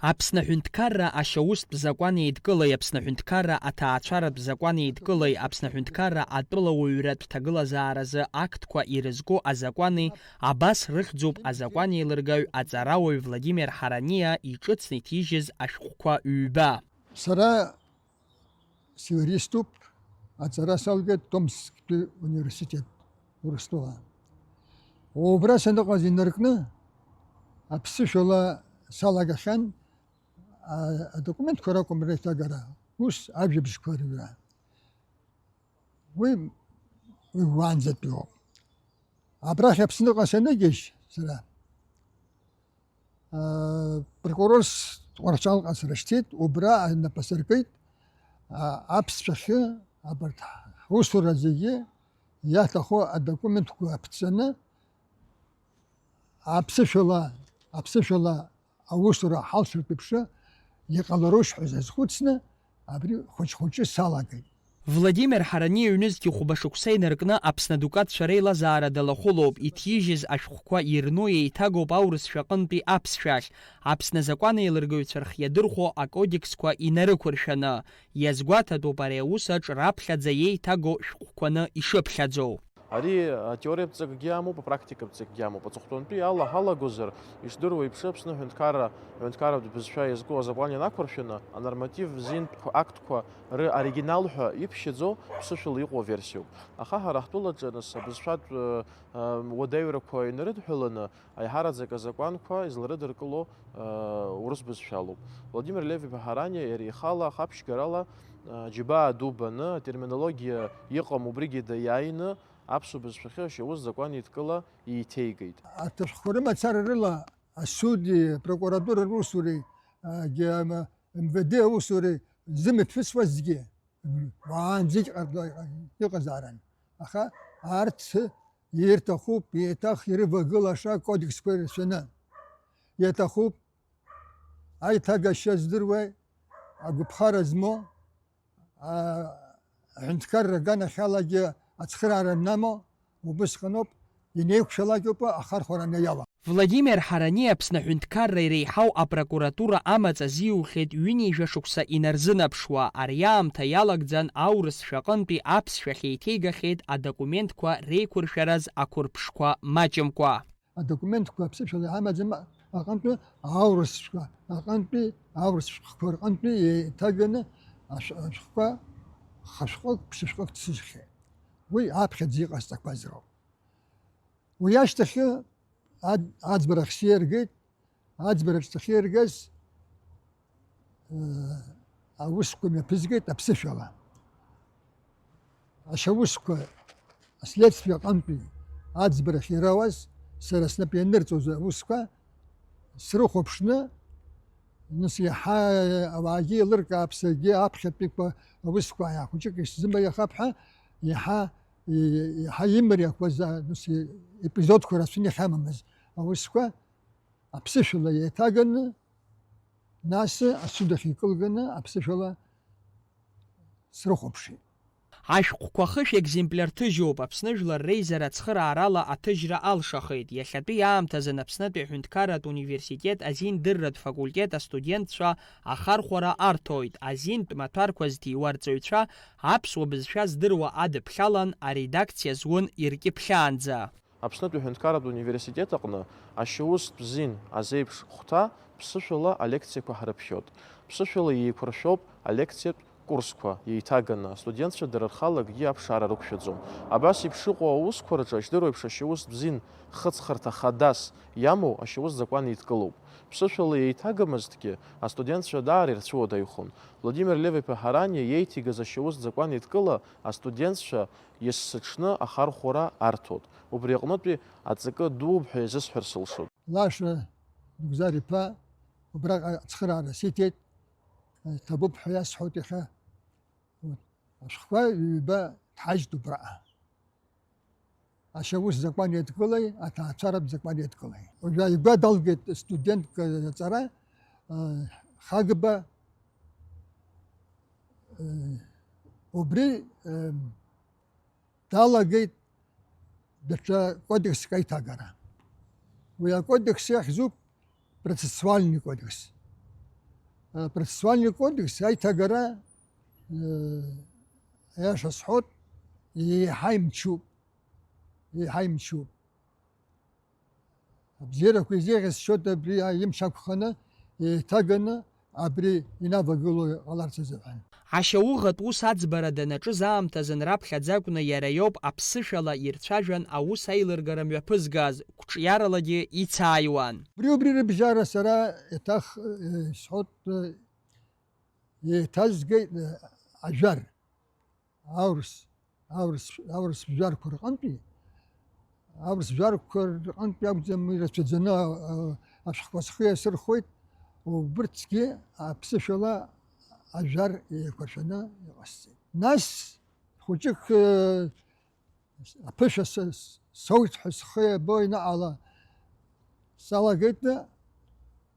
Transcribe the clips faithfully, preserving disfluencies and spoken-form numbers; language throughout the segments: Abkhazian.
Аԥсны аҳәынҭқарра ашьаустә закәанеидкылеи Аԥсны аҳәынҭқарра аҭаацәаратә закәанеидкылеи Аԥсны аҳәынҭқарра атәылауаҩратә ҭагылазааразы актқәа ирызку азакәани абас рыхьӡуп азакәанеилыргаҩ аҵарауаҩ Владимир Ҳараниа иҿыцны иҭижьыз ашәҟәқәа ҩба. Сара сиуриступ, аҵара салгеит Томсктәи университет Урыстәыла. Убра саныҟаз инаркны аԥсышәала салагахьан, а, адокументқәа ракәым реиҭагара, ус ажәабжьқәа рыҩра. Уи, уи уаанӡатәиоуп. Абрахь Аԥсныҟа саныгьежь сара, а, прокурорс Тҟәарчалҟа срышьҭит, убра анапы сыркит, а, аԥсшәахьы абарҭ ҳусура зегьы иаҭаху адокументқәа ԥҵәаны, аԥсышәала, аԥсышәала аусура ҳалшартә еиԥш иҟаларушь ҳәа сазхәыцны, абри хәыҷ-хәыҷы салагеит. Владимир Ҳарани ҩнызқьи хәба шықәса инаркны Аԥсны адукатцәа реилазаара далахәылоуп, иҭижьыз ашәҟәқәа ирну еиҭагоуп аурысшәа аҟынтәи аԥсшәахь, Аԥсны азакәанеилыргаҩцәа рхы иадырхәо акодексқәа инарықәыршәаны. Иазгәаҭатәуп ари аус аҿы раԥхьаӡа еиҭаго шәҟәқәаны ишыԥхьаӡоу. Ари атеориатә ҵакгьы амоуп, апрактикатә ҵакгьы амоуп. Аҵыхәтәантәи ала ҳалагозар, ишдыруа еиԥш, Аԥсны аҳәынҭқарра, аҳәынҭқарратә бызшәа иазку азакәан ианақәыршәаны, анорматив зинтә актқәа ры оригинал ҳәа иԥшьаӡоу ԥсышәала иҟоу аверсиоуп. Аха ҳара ҳтәылаҿы нас абызшәатә, э, э, уадаҩрақәа инарыдҳәаланы, аиҳараӡак азакәанқәа изларыдыркыло, э, урыс бызшәалоуп. Владимир Лев-иԥа Ҳараниа иара ихала ахаԥшьгарала, э, џьабаа ду баны, атерминологиа иҟам убригьы даиааины, аԥсуа бызшәахьы ашьаус закәан еидкыла еиҭеигеит. Аҭыԥҳақәа рымацара рыла асуди, апрокуратура русуреи, а, ге-, м-, М В Д аусуреи зымҩа ҭрысуазгьы, м, уаанӡагь ҟарҵо иҟазаарын. Аха арҭ ирҭахуп, еиҭах ирывагылаша акодексқәа ирацәаны. Иаҭахуп аиҭагашьа здыруа, агәаԥхара змоу, а, аҳәынҭқарра аганахьалагьы ацхыраара анамоу, убысҟаноуп, инеиқәшәалакьоуп ахархәара анаиала. Владимир Ҳарани Аԥсны аҳәынҭқарра иреиҳау апрокуратура амаҵ азиухьеит ҩынҩажәа шықәса инарзынаԥшуа, ари аамҭа иалагӡан аурысшәа аҟынтәи аԥсшәахь еиҭеигахьеит адокументқәа реиқәыршәараз ақәырԥшқәа маҷымкәа. Адокументқәа аԥсышәала иҳамаӡам аҟынтәи аурысшәа аҟынтәи, аурысшәҟәқәа рҟынтәи еиҭаганы ашә-, ашәҟәқәа хашәҟәык, ԥшьышәҟәык ҭсыжьхьеит. Уи аԥхьаӡа иҟасҵақәаз роуп. Уи ашьҭахьы ад-, аӡбарахь сиаргеит, аӡбараҿ сахьиаргаз, э, аусқәа мҩаԥызгеит аԥсышәала. Ашьаусқәа, аследствие аҟынтәи аӡбарахь ирауаз, сара снапы ианырҵоз аусқәа срыхәаԥшны, нас иаҳа ауаагьы еилыркаап, саргьы аԥхьатәиқәа аусқәа хәыҷык исзымариахап ҳәа, иаҳа, иаҳа имариақәаз, а, нас, епизодқәа рацәаны иахьамамыз аусқәа аԥсышәала еиҭаганы, нас асуд ахь икылганы аԥсышәала срыхәаԥшит. Ашәҟәқәа хышә екземпляр ҭыжьуп, Аԥсны Жәлар реизара ацхыраарала аҭыжьра алшахеит. Иахьатәи аамҭазын Аԥснытәи аҳәынҭқарратә университет азиндырратә факультет астудентцәа ахархәара арҭоит, азинтә маҭәарқәа зҭиуа арҵаҩцәа аԥсуа бызшәа здыруа адыԥхьалан аредакциа зун иркьыԥхьаанӡа. Аԥснытәи аҳәынҭқарратә университет аҟны ашьаустә зин азеиԥш хәҭа ԥсышәала алекциақәа ҳрыԥхьоит. Ԥсышәала еиқәыршәоуп алекциатә курсқәа еиҭаганы, астудентцәа дара рхала акгьы аԥшаара рықәшәаӡом. Абас еиԥш иҟоу аусқәа рҿы, ижәдыруеиԥш, ашьаустә зин хыҵхырҭа хадас иамоу ашьаус закәан еидкылоуп. Ԥсышәала еиҭагамызҭгьы, астудентцәа даара ирцәыуадаҩхон. Владимир Лев-иԥа Ҳараниа иеиҭигаз ашьаус закәан еидкыла астудентцәа есыҽны ахархәара арҭоит. Убри аҟнытәи аҵакы дууп ҳәа иазысҳәар сылшоит. Лаша Нугзар-иԥа убраҟа ацхыраара сиҭеит, ҭабуп ҳәа иасҳәоит иахьа. Ашәҟәқәа ҩба дҳажьт убраҟа. Ашьаус закәан еидкылеи, аҭаацәаратә закәан еидкылеи. Уажәы ааигәа далгеит студентк аҵара, а, Хагба, а, убри, а, далагеит даҽа кодекск аиҭагара. Уи акодекс иахьӡуп процессуальный кодекс. Процессуальный кодекс аиҭагара, э, аиаша сҳәоит, еиҳа имчуп, еиҳа имчуп. Абзиарақәа изеиӷьасшьоит абри имч ақәханы, еиҭаганы абри инавагыло иҟаларц азыҳәан. Ашьауӷатә ус аӡбара данаҿыз аамҭазын раԥхьаӡа акәны иара иоуп аԥсышәала ирцәажәан аус аилыргара мҩаԥызгаз, қәҿиаралагьы ицааиуан. Убри, убри рыбжьара сара еиҭах, э, исҳәоит, э, еиҭазгеит, э, ажәар, аурыс, аурыс, аурыс жәарқәа рҟынтәи, аурыс жәарқәа рҟынтәи акәӡам, ирацәаӡаны, а, а, ашәҟәқәа схы иасырхәеит, убырҭгьы аԥсышәала ажәар еиқәыршәаны иҟасҵеит. Нас хәыҷык, э, аԥышәа с-, с-, соуит ҳәа схы иабо инаҟала салагеит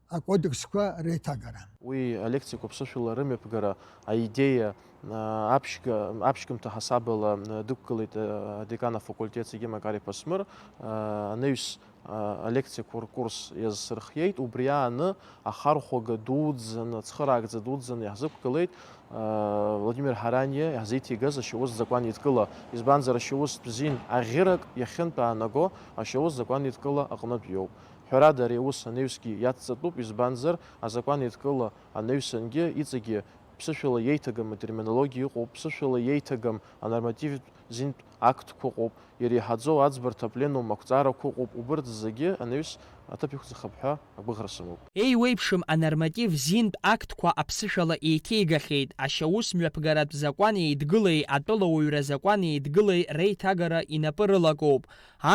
акодексқәа реиҭагара. Уи алеқциақәа ԥсышәала рымҩаԥгара аидеиа, а, аԥшьга-, аԥшьгамҭа ҳасабала, а, дықәгылеит, а, адекан афакультет Сергеи Макар-иԥа Смыр, а, анаҩс, а, алекциақәа ркурс иазсырхиеит. Убри ааны ахархәага дуӡӡаны, цхыраагӡа дуӡӡаны иаҳзықәгылеит, а, Владимир Ҳараниа иаҳзеиҭеигаз ашьаус закәан еидкыла. Избанзар, ашьаустә зин аӷьырак иахьынтә аанаго ашьаус закәан еидкыла аҟнытә иоуп. Ҳәарада, ари аус анаҩсгьы иацҵатәуп, избанзар, азакәан еидкыла анаҩсангьы иҵегьы ԥсышәала иеиҭагам атерминологиа ыҟоуп, ԥсышәала иеиҭагам анормативтә зинтә актқәа ыҟоуп, иреиҳаӡоу аӡбарҭа апленум ақәҵарақәа ыҟоуп, убырҭ зегьы анаҩс аҭыԥ иқәӡахап ҳәа агәыӷра сымоуп. Еиуеиԥшым анорматив зинтә актқәа аԥсышәала еиҭеигахьеит, ашьаус мҩаԥгаратә закәан еидгылеи атәылауаҩра закәан еидгылеи реиҭагара инапы рылакоуп.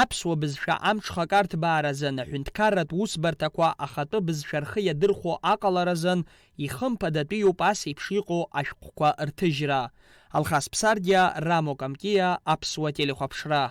Аԥсуа бызшәа амҽхак арҭбааразын, аҳәынҭқарратә усбарҭақәа ахатәы бызшәа рхы иадырхәо аҟаларазын, ихымԥадатәиуп ас еиԥш иҟоу ашәҟәқәа рҭыжьра. Алхас Ԥсардиа, Рамо Камкиа, Аԥсуа телехәаԥшра.